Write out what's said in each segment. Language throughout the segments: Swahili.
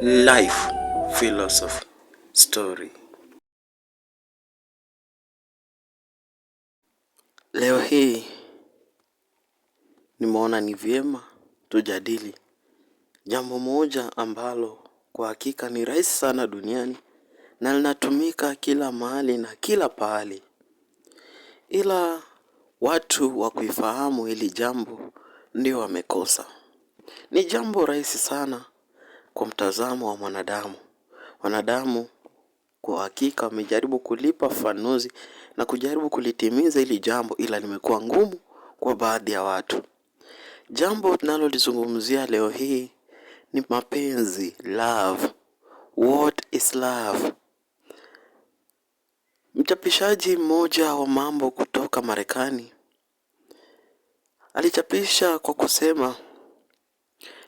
Life Philosophy Story. Leo hii nimeona ni vyema tujadili jambo moja ambalo kwa hakika ni rahisi sana duniani na linatumika kila mahali na kila pahali, ila watu wa kuifahamu hili jambo ndio wamekosa. Ni jambo rahisi sana kwa mtazamo wa mwanadamu. Wanadamu kwa hakika wamejaribu kulipa fanuzi na kujaribu kulitimiza hili jambo, ila limekuwa ngumu kwa baadhi ya watu. Jambo tunalolizungumzia leo hii ni mapenzi, love. What is love? Mchapishaji mmoja wa mambo kutoka Marekani alichapisha kwa kusema,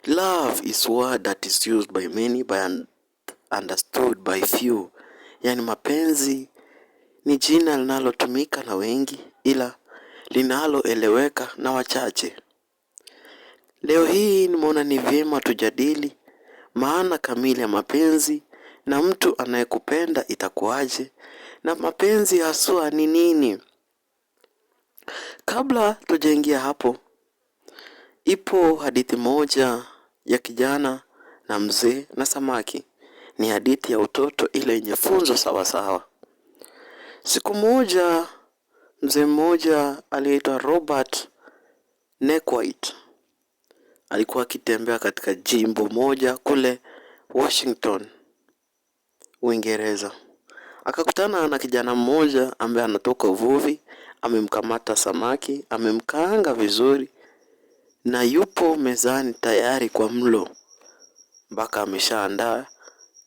love is word that is used by many but understood by few. Yani, mapenzi ni jina linalotumika na wengi ila linaloeleweka na wachache. Leo hii nimeona ni vyema tujadili maana kamili ya mapenzi na mtu anayekupenda itakuwaje, na mapenzi haswa ni nini? Kabla tujaingia hapo, ipo hadithi moja ya kijana na mzee na samaki. Ni hadithi ya utoto ile yenye funzo sawasawa. Siku moja mzee mmoja aliyeitwa Robert Nekwait alikuwa akitembea katika jimbo moja kule Washington, Uingereza. Akakutana na kijana mmoja ambaye anatoka uvuvi, amemkamata samaki, amemkaanga vizuri na yupo mezani tayari kwa mlo, mpaka ameshaandaa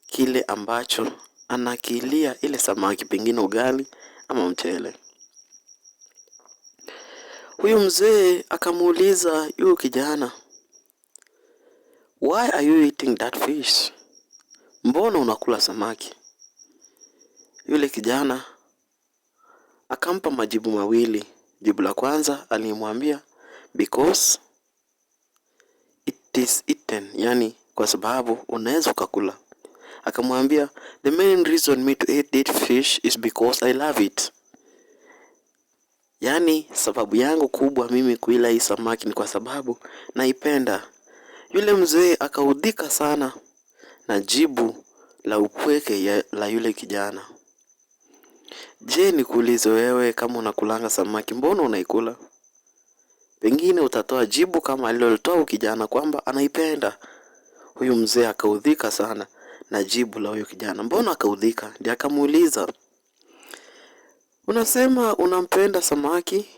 kile ambacho anakilia ile samaki, pengine ugali ama mchele. Huyu mzee akamuuliza huyu kijana, why are you eating that fish? Mbona unakula samaki? Yule kijana akampa majibu mawili. Jibu la kwanza alimwambia because it is eaten, yani kwa sababu unaweza ukakula. Akamwambia the main reason me to eat that fish is because I love it. Yani sababu yangu kubwa mimi kuila hii samaki ni kwa sababu naipenda. Yule mzee akaudhika sana na jibu la upweke la yule kijana. Je, nikuulize wewe, kama unakulanga samaki, mbona unaikula? Pengine utatoa jibu kama alilolitoa kijana kwamba anaipenda. Huyu mzee akaudhika sana na jibu la huyu kijana. Mbona akaudhika? Ndiye akamuuliza, unasema unampenda samaki,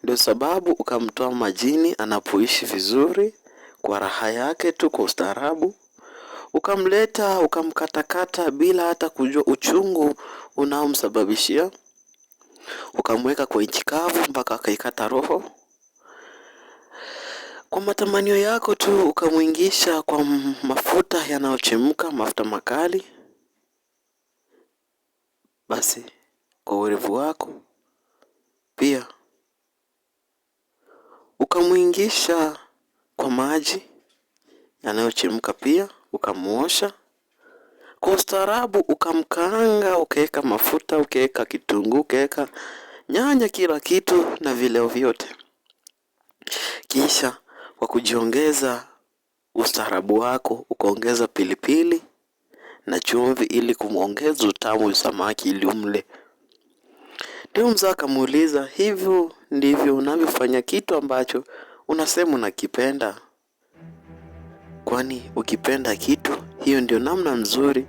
ndio sababu ukamtoa majini anapoishi vizuri kwa raha yake tu, kwa ustaarabu, ukamleta ukamkatakata bila hata kujua uchungu unaomsababishia, ukamweka kwa nchi kavu mpaka akaikata roho. Kwa matamanio yako tu ukamwingisha kwa mafuta yanayochemka, mafuta makali. Basi kwa urevu wako pia ukamwingisha kwa maji yanayochemka, pia ukamuosha kwa ustaarabu, ukamkaanga, ukaweka mafuta, ukaweka kitunguu, ukaweka nyanya, kila kitu na vileo vyote, kisha kwa kujiongeza ustaarabu wako ukaongeza pilipili na chumvi ili kumwongeza utamu samaki ili umle. Ndio mzee akamuuliza, hivyo ndivyo unavyofanya kitu ambacho unasema unakipenda? Kwani ukipenda kitu, hiyo ndio namna nzuri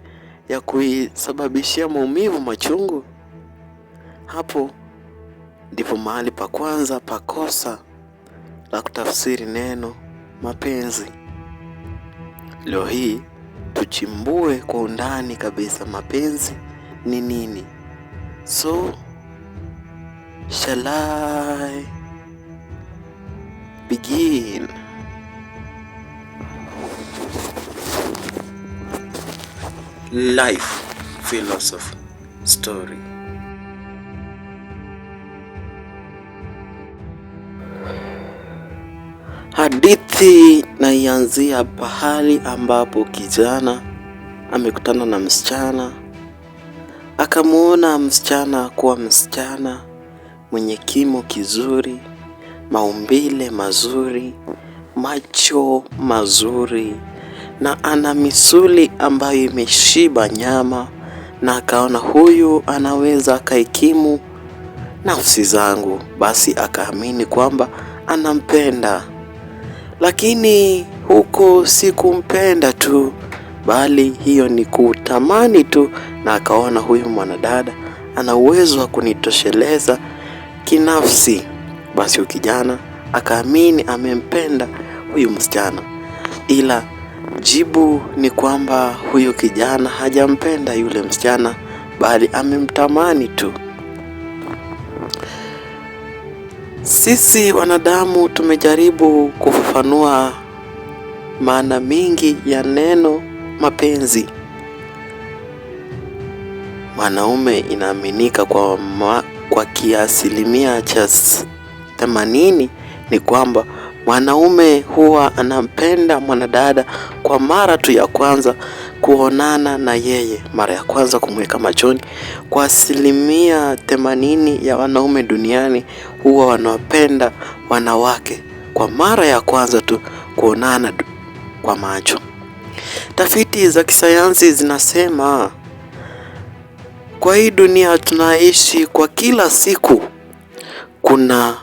ya kuisababishia maumivu machungu? Hapo ndipo mahali pa kwanza pakosa la kutafsiri neno mapenzi. Leo hii tuchimbue kwa undani kabisa mapenzi ni nini. So shall I begin? Life Philosophy Story. Hadithi Hadithi naianzia pahali ambapo kijana amekutana na msichana, akamuona msichana kuwa msichana mwenye kimo kizuri, maumbile mazuri, macho mazuri na ana misuli ambayo imeshiba nyama, na akaona huyu anaweza akaikimu nafsi zangu, basi akaamini kwamba anampenda. Lakini huko si kumpenda tu, bali hiyo ni kutamani tu, na akaona huyu mwanadada ana uwezo wa kunitosheleza kinafsi. Basi huyu kijana akaamini amempenda huyu msichana, ila jibu ni kwamba huyu kijana hajampenda yule msichana, bali amemtamani tu. Sisi wanadamu tumejaribu kufafanua maana mingi ya neno mapenzi. Mwanaume inaaminika kwa kiasilimia cha 80 ni kwamba mwanaume huwa anampenda mwanadada kwa mara tu ya kwanza kuonana na yeye, mara ya kwanza kumweka machoni. Kwa 80% ya wanaume duniani huwa wanawapenda wanawake kwa mara ya kwanza tu kuonana kwa macho. Tafiti za kisayansi zinasema kwa hii dunia tunaishi, kwa kila siku kuna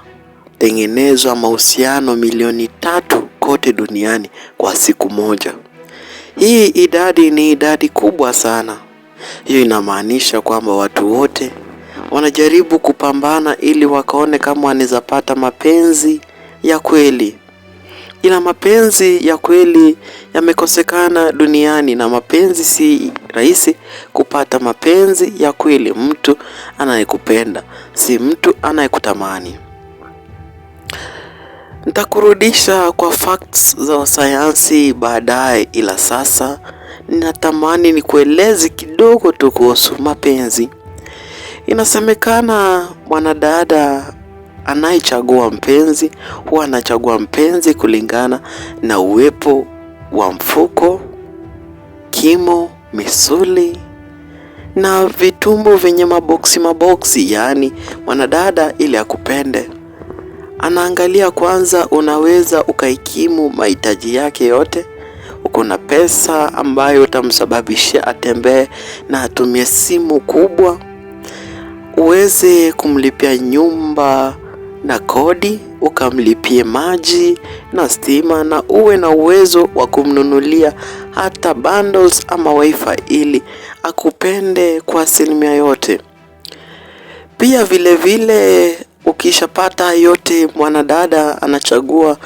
tengenezwa mahusiano milioni 3 kote duniani kwa siku moja. Hii idadi ni idadi kubwa sana. Hiyo inamaanisha kwamba watu wote wanajaribu kupambana ili wakaone kama wanaweza pata mapenzi ya kweli. Ila mapenzi ya kweli yamekosekana duniani, na mapenzi si rahisi kupata mapenzi ya kweli. Mtu anayekupenda si mtu anayekutamani. Nitakurudisha kwa facts za sayansi baadaye, ila sasa ninatamani nikueleze kidogo tu kuhusu mapenzi. Inasemekana mwanadada anayechagua mpenzi huwa anachagua mpenzi kulingana na uwepo wa mfuko, kimo, misuli na vitumbo vyenye maboksi maboksi. Yaani mwanadada ili akupende anaangalia kwanza, unaweza ukaikimu mahitaji yake yote, uko na pesa ambayo utamsababishia atembee na atumie simu kubwa, uweze kumlipia nyumba na kodi, ukamlipie maji na stima, na uwe na uwezo wa kumnunulia hata bundles ama wifi ili akupende kwa asilimia yote. Pia vile vile ukishapata yote, mwanadada anachagua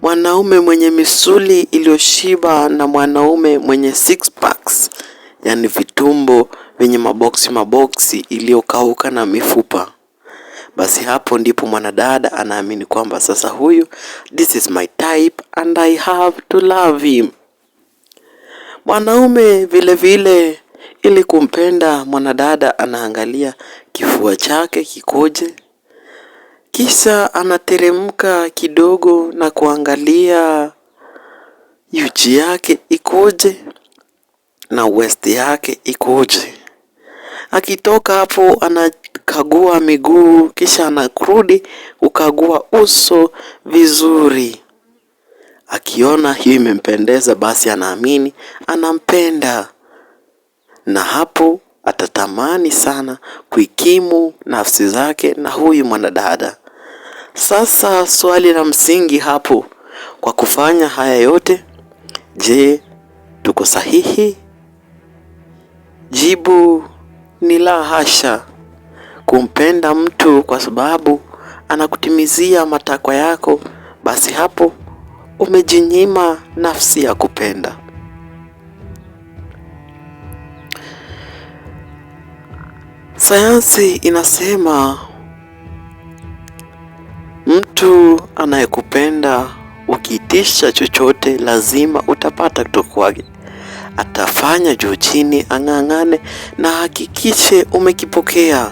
mwanaume mwenye misuli iliyoshiba na mwanaume mwenye six packs, yaani vitumbo vyenye maboksi maboksi iliyokauka na mifupa. Basi hapo ndipo mwanadada anaamini kwamba sasa huyu, this is my type and I have to love him. Mwanaume vile vile ili kumpenda mwanadada anaangalia kifua chake kikoje, kisha anateremka kidogo na kuangalia uchi yake ikoje na waist yake ikoje. Akitoka hapo anakagua miguu, kisha anarudi kukagua uso vizuri. Akiona hiyo imempendeza, basi anaamini anampenda, na hapo atatamani sana kuikimu nafsi zake na huyu mwanadada. Sasa swali la msingi hapo, kwa kufanya haya yote, je, tuko sahihi? Jibu ni la hasha. Kumpenda mtu kwa sababu anakutimizia matakwa yako, basi hapo umejinyima nafsi ya kupenda. Sayansi inasema mtu anayekupenda ukiitisha chochote lazima utapata kutoka kwake. Atafanya juu chini, ang'ang'ane na hakikishe umekipokea.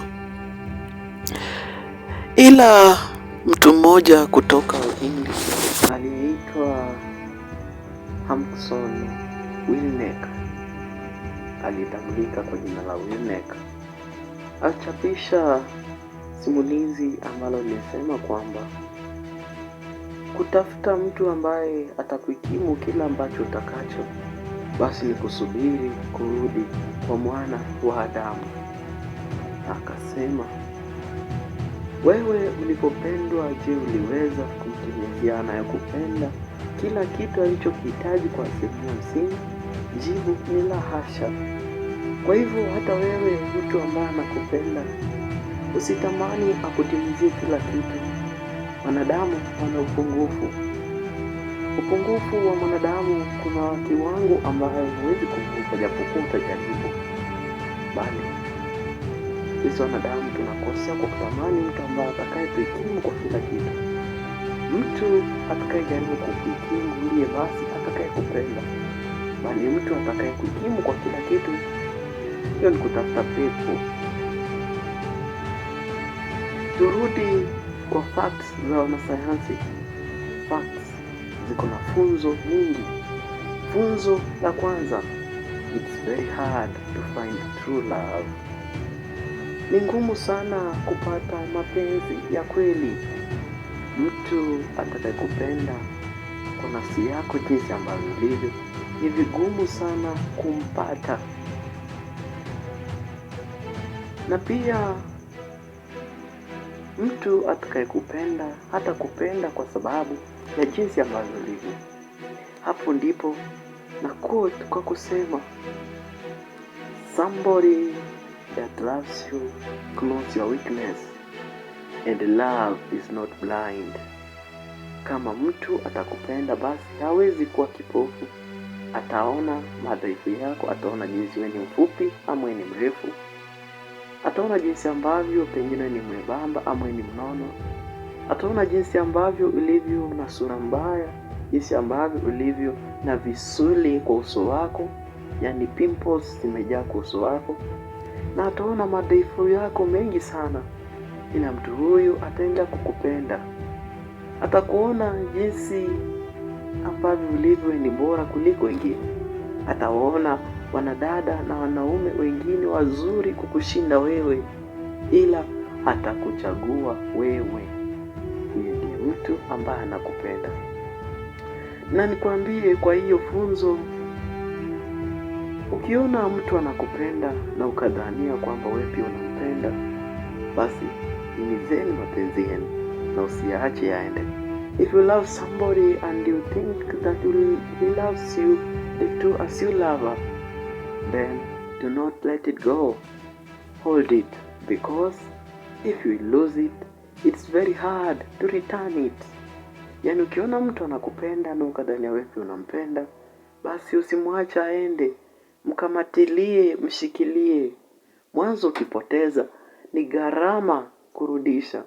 Ila mtu mmoja kutoka Uhindi aliyeitwa Hamson Wilneck, alitambulika kwa jina la Wilneck, alichapisha simulizi ambalo lilisema kwamba kutafuta mtu ambaye atakuhikimu kila ambacho utakacho, basi ni kusubiri kurudi kwa mwana wa Adamu. Akasema, wewe ulipopendwa, je, uliweza kumtimizia anayekupenda kila kitu alichokihitaji kwa 50%? Jibu ni la hasha. Kwa hivyo hata wewe mtu ambaye anakupenda usitamani akutimizie kila kitu. Wanadamu wana upungufu. Upungufu wa mwanadamu, kuna kiwango ambayo huwezi kuvuka, japokuwa utajaribu, bali sisi wanadamu tunakosea kwa kutamani mtu ambaye atakayetuhikimu kwa kila kitu. Mtu atakayejaribu kukuhikimu ndiye basi atakayekupenda, bali mtu atakayekuhikimu kwa kila kitu, hiyo ni kutafuta pepo. Turudi kwa facts za wanasayansi. Facts ziko na funzo nyingi. Funzo la kwanza, it's very hard to find true love. Ni ngumu sana kupata mapenzi ya kweli. Mtu atakayekupenda kwa nafsi yako jinsi ambavyo ulivyo, ni vigumu sana kumpata. Na pia mtu atakayekupenda hata kupenda kwa sababu ya jinsi ambavyo ulivyo. Hapo ndipo na quote kwa kusema, somebody that loves you knows your weakness and love is not blind. Kama mtu atakupenda basi hawezi kuwa kipofu, ataona madhaifu yako, ataona jinsi wewe ni mfupi ama wewe ni mrefu, ataona jinsi ambavyo pengine ni mwembamba ama ni mnono, ataona jinsi ambavyo ulivyo na sura mbaya, jinsi ambavyo ulivyo na visuli kwa uso wako, yani pimples zimejaa kwa uso wako, na ataona madhaifu yako mengi sana, ila mtu huyu ataenda kukupenda, atakuona jinsi ambavyo ulivyo ni bora kuliko wengine, atawaona wanadada na wanaume wengine wazuri kukushinda wewe, ila atakuchagua wewe. Huyu ndiye mtu ambaye anakupenda. Na nikwambie, kwa hiyo funzo, ukiona mtu anakupenda na ukadhania kwamba wewe pia unampenda, basi himizeni mapenzi yenu na usiache yaende. If you love somebody and you think that he loves you the too as you love her, then do not let it go. Hold it, because if you lose it, it's very hard to return it. Yani ukiona mtu anakupenda na ukadhania wewe pia unampenda, basi usimwache aende, mkamatilie, mshikilie. Mwanzo ukipoteza ni gharama kurudisha.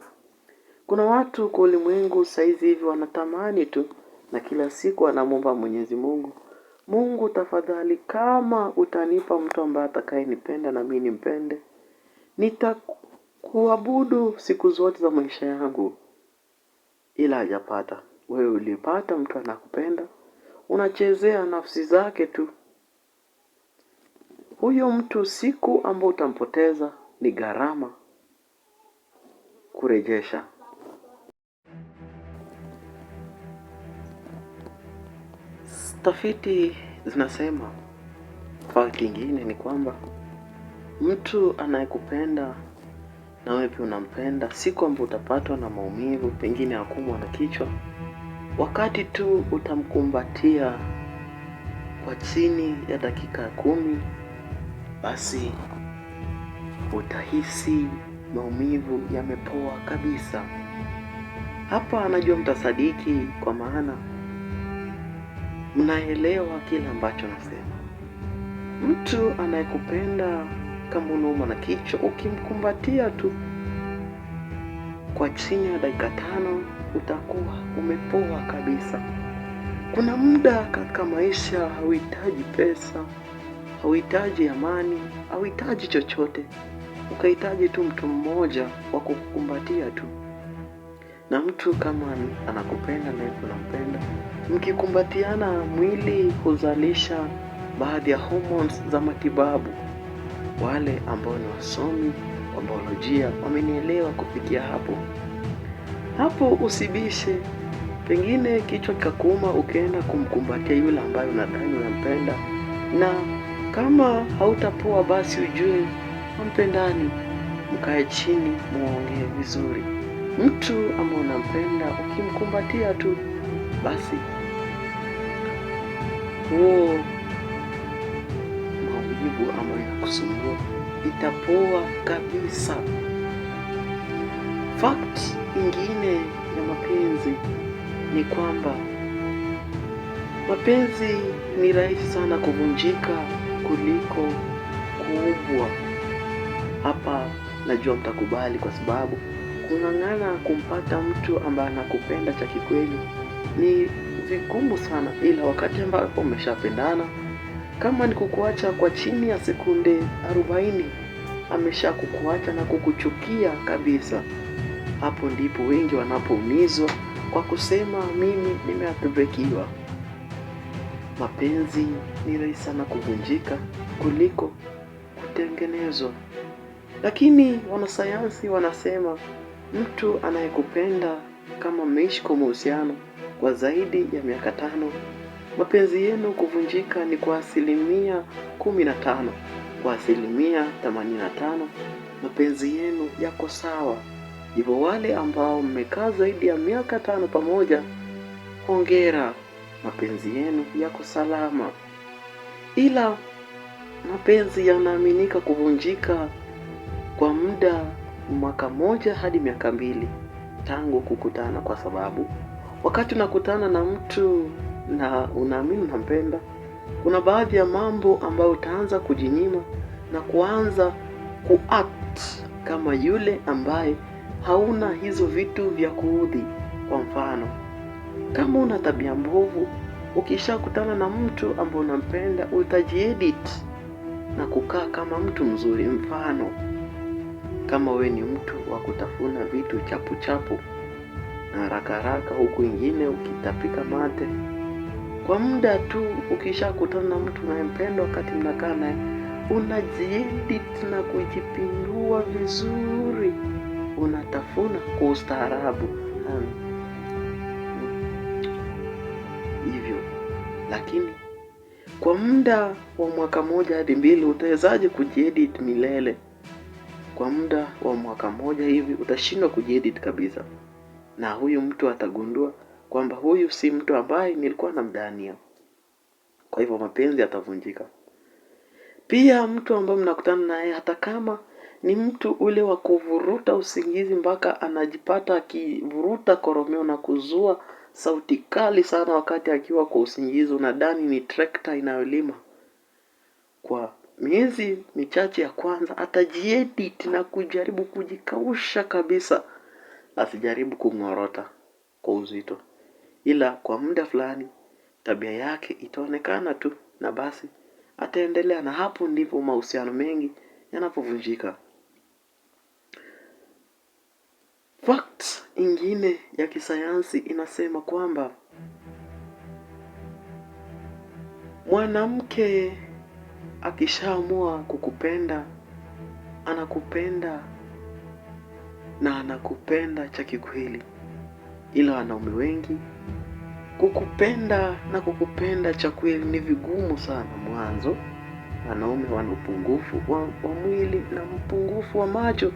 Kuna watu kwa ulimwengu saizi hivi wanatamani tu, na kila siku wanamwomba Mwenyezi Mungu, Mungu tafadhali, kama utanipa mtu ambaye atakayenipenda na mimi nimpende, nitakuabudu siku zote za maisha yangu. Ila hajapata. Wewe ulipata mtu anakupenda, unachezea nafsi zake tu. Huyo mtu siku ambayo utampoteza ni gharama kurejesha. Tafiti zinasema fact ingine ni kwamba mtu anayekupenda na wewe pia unampenda, si kwamba utapatwa na maumivu, pengine ya kuumwa na kichwa, wakati tu utamkumbatia kwa chini ya dakika 10, basi utahisi maumivu yamepoa kabisa. Hapa anajua mtasadiki, kwa maana mnaelewa kile ambacho nasema. Mtu anayekupenda kama unaumwa na kichwa, ukimkumbatia tu kwa chini ya dakika 5 utakuwa umepoa kabisa. Kuna muda katika maisha hauhitaji pesa, hauhitaji amani, hauhitaji chochote. Ukahitaji tu mtu mmoja wa kukukumbatia tu. Na mtu kama anakupenda na unampenda, mkikumbatiana, mwili huzalisha baadhi ya hormones za matibabu. Wale ambao ni wasomi wa biolojia wamenielewa kufikia hapo. Hapo usibishe, pengine kichwa kikakuuma ukaenda kumkumbatia yule ambaye unadhani unampenda, na kama hautapoa basi ujue hampendani. Mkae chini muongee vizuri. Mtu ambaye unampenda ukimkumbatia tu, basi huo maumivu ambayo inakusumbua itapoa kabisa. Fact ingine ya mapenzi ni kwamba mapenzi ni rahisi sana kuvunjika kuliko kuumbwa. Hapa najua mtakubali, kwa sababu kung'ang'ana kumpata mtu ambaye anakupenda cha kikweli ni vigumu sana, ila wakati ambapo umeshapendana, kama ni kukuacha kwa chini ya sekunde 40, amesha kukuacha na kukuchukia kabisa. Hapo ndipo wengi wanapoumizwa kwa kusema mimi nimeheartbreakiwa. Mapenzi ni rahisi sana kuvunjika kuliko kutengenezwa. Lakini wanasayansi wanasema mtu anayekupenda kama mmeishi kwa mahusiano kwa zaidi ya miaka 5, mapenzi yenu kuvunjika ni kwa 15%. Kwa 85% mapenzi yenu yako sawa. Hivyo wale ambao mmekaa zaidi ya miaka 5 pamoja, hongera, mapenzi yenu yako salama. Ila mapenzi yanaaminika kuvunjika kwa muda mwaka 1 hadi miaka 2 tangu kukutana, kwa sababu wakati unakutana na mtu na unaamini unampenda, kuna baadhi ya mambo ambayo utaanza kujinyima na kuanza kuact kama yule ambaye hauna hizo vitu vya kuudhi. Kwa mfano, kama una tabia mbovu, ukishakutana na mtu ambaye unampenda utajiedit na kukaa kama mtu mzuri. Mfano, kama we ni mtu wa kutafuna vitu chapu chapu na haraka haraka, huku ingine ukitapika mate, kwa muda tu ukishakutana na mtu unayempenda, wakati mnakaa naye unajiedit na kujipindua vizuri, unatafuna kwa ustaarabu hivyo. Lakini kwa muda wa mwaka 1 hadi 2 utawezaje kujiedit milele? Kwa muda wa mwaka 1 hivi utashindwa kujiedit kabisa, na huyu mtu atagundua kwamba huyu si mtu ambaye nilikuwa namdhania. Kwa hivyo mapenzi yatavunjika. Pia mtu ambaye mnakutana naye, hata kama ni mtu ule wa kuvuruta usingizi mpaka anajipata akivuruta koromeo na kuzua sauti kali sana wakati akiwa kwa usingizi, unadhani ni trekta inayolima. Kwa miezi michache ya kwanza atajiedit na kujaribu kujikausha kabisa, asijaribu kungorota kwa uzito, ila kwa muda fulani tabia yake itaonekana tu na basi ataendelea, na hapo ndipo mahusiano mengi yanapovunjika. Fact ingine ya kisayansi inasema kwamba mwanamke akishaamua kukupenda, anakupenda na anakupenda cha kikweli. Ila wanaume wengi kukupenda na kukupenda cha kweli ni vigumu sana. Mwanzo, wanaume wana upungufu wa mwili na upungufu wa macho.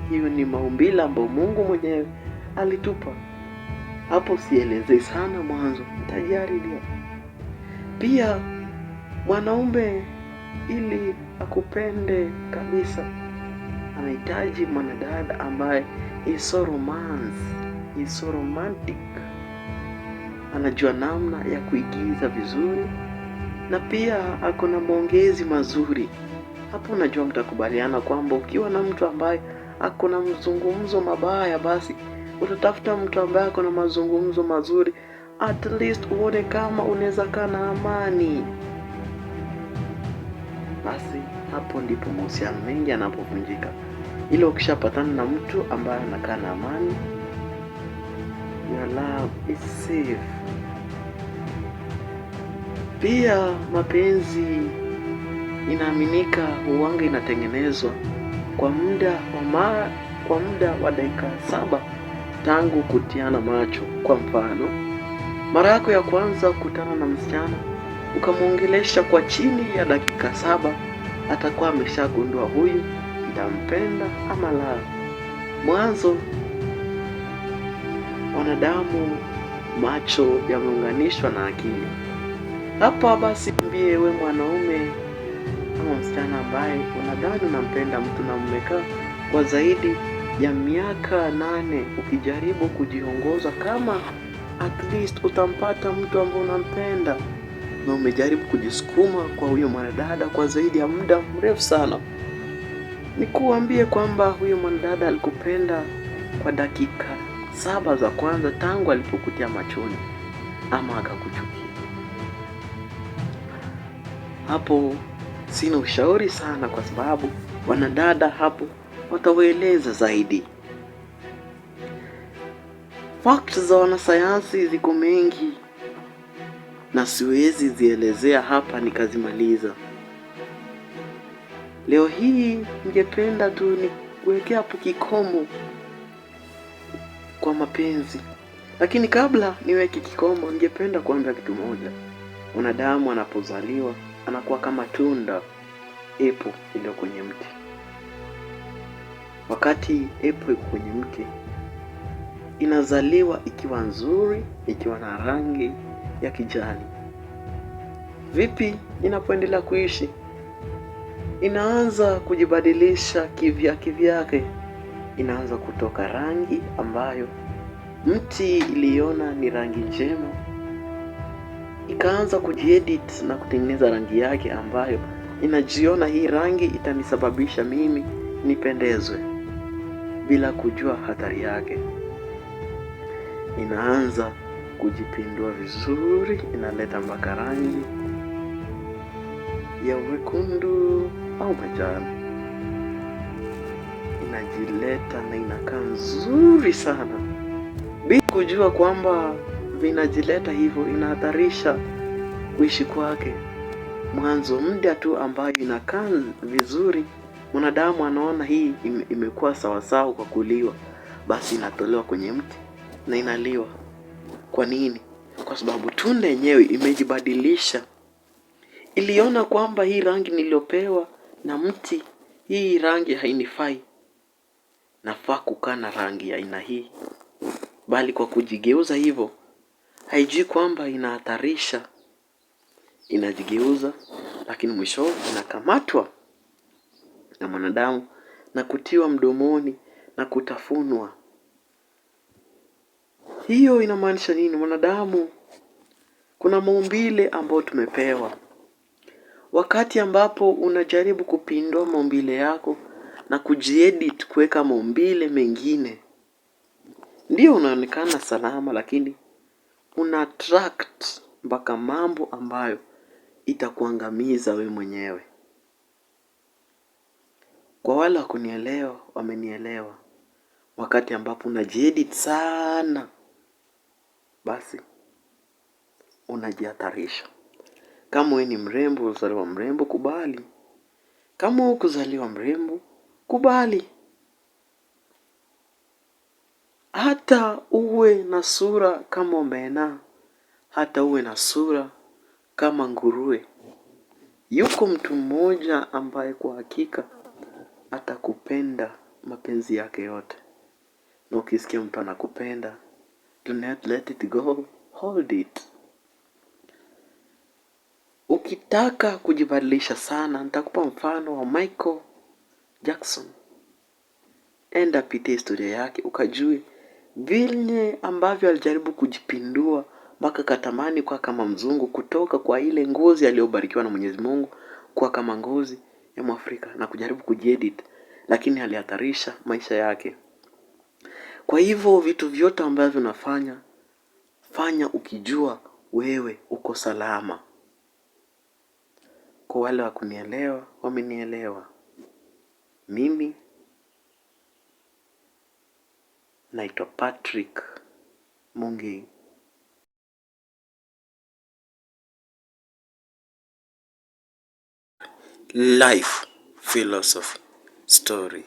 Hiyo ni maumbile ambayo Mungu mwenyewe alitupa. Hapo sielezei sana mwanzo, nitajaribia. Pia mwanaume ili akupende kabisa anahitaji mwanadada ambaye is so romance, is so romantic. Anajua namna ya kuigiza vizuri na pia ako na maongezi mazuri. Hapo unajua mtakubaliana kwamba ukiwa na mtu ambaye ako na mazungumzo mabaya, basi utatafuta mtu ambaye ako na mazungumzo mazuri, at least uone kama unaweza kaa na amani. Basi hapo ndipo mahusiano mengi yanapovunjika. Ila ukishapatana na mtu ambaye anakaa na amani, Your love is safe. Pia mapenzi inaaminika huwanga inatengenezwa kwa muda wa dakika 7 tangu kutiana macho. Kwa mfano, mara yako ya kwanza kukutana na msichana ukamwongelesha kwa chini ya dakika 7, atakuwa ameshagundua huyu nitampenda ama la. Mwanzo wanadamu macho yameunganishwa na akili. Hapa basi mbie we mwanaume ama msichana ambaye unadhani unampenda mtu na mmekaa kwa zaidi ya miaka 8 ukijaribu kujiongoza kama at least utampata mtu ambaye unampenda, na umejaribu kujisukuma kwa huyo mwanadada kwa zaidi ya muda mrefu sana, nikuambie kwamba huyo mwanadada alikupenda kwa dakika 7 za kwanza tangu alipokutia machoni, ama akakuchukia. Hapo sina ushauri sana, kwa sababu wanadada hapo watawaeleza zaidi. Facts za wanasayansi ziko mengi na siwezi zielezea hapa nikazimaliza. Leo hii ningependa tu nikuwekea hapo kikomo kwa mapenzi. Lakini kabla niweke kikomo, ningependa kuambia kitu moja. Mwanadamu anapozaliwa anakuwa kama tunda apple iliyo kwenye mti. Wakati apple iko kwenye mti, inazaliwa ikiwa nzuri, ikiwa na rangi ya kijani. Vipi inapoendelea kuishi? Inaanza kujibadilisha kivyake. Inaanza kutoka rangi ambayo mti iliona ni rangi njema, ikaanza kujiedit na kutengeneza rangi yake ambayo inajiona hii rangi itanisababisha mimi nipendezwe, bila kujua hatari yake. Inaanza kujipindua vizuri, inaleta mpaka rangi ya wekundu au manjano, inajileta na inakaa nzuri sana, bila kujua kwamba vinajileta hivyo inahatarisha kuishi kwake. Mwanzo muda tu ambayo inakaa vizuri, mwanadamu anaona hii imekuwa sawasawa kwa kuliwa, basi inatolewa kwenye mti na inaliwa. Kwa nini? Kwa sababu tunda yenyewe imejibadilisha. Iliona kwamba hii rangi niliyopewa na mti, hii rangi hainifai, nafaa kukaa na rangi ya aina hii. Bali kwa kujigeuza hivyo, haijui kwamba inahatarisha. Inajigeuza, lakini mwisho inakamatwa na mwanadamu na kutiwa mdomoni na kutafunwa. Hiyo inamaanisha nini? Mwanadamu, kuna maumbile ambayo tumepewa. Wakati ambapo unajaribu kupindua maumbile yako na kujiedit kuweka maumbile mengine, ndio unaonekana salama, lakini una attract mpaka mambo ambayo itakuangamiza we mwenyewe. Kwa wale wa kunielewa, wamenielewa. Wakati ambapo unajiedit sana, basi unajihatarisha. Kama we ni mrembo, ulizaliwa mrembo, kubali. Kama hukuzaliwa mrembo, kubali. Hata uwe na sura kama omena, hata uwe na sura kama nguruwe, yuko mtu mmoja ambaye kwa hakika atakupenda mapenzi yake yote. Na ukisikia mtu anakupenda, do not let it go, hold it. Ukitaka kujibadilisha sana, nitakupa mfano wa Michael Jackson. Enda pitia historia yake ukajue vile ambavyo alijaribu kujipindua mpaka katamani kuwa kama mzungu, kutoka kwa ile ngozi aliyobarikiwa na Mwenyezi Mungu kuwa kama ngozi ya Mwafrika na kujaribu kujiedit, lakini alihatarisha maisha yake. Kwa hivyo vitu vyote ambavyo unafanya, fanya ukijua wewe uko salama. Kwa wale wa kunielewa, wamenielewa. Mimi naitwa Patrick. Mogik. Life Philosophy Story.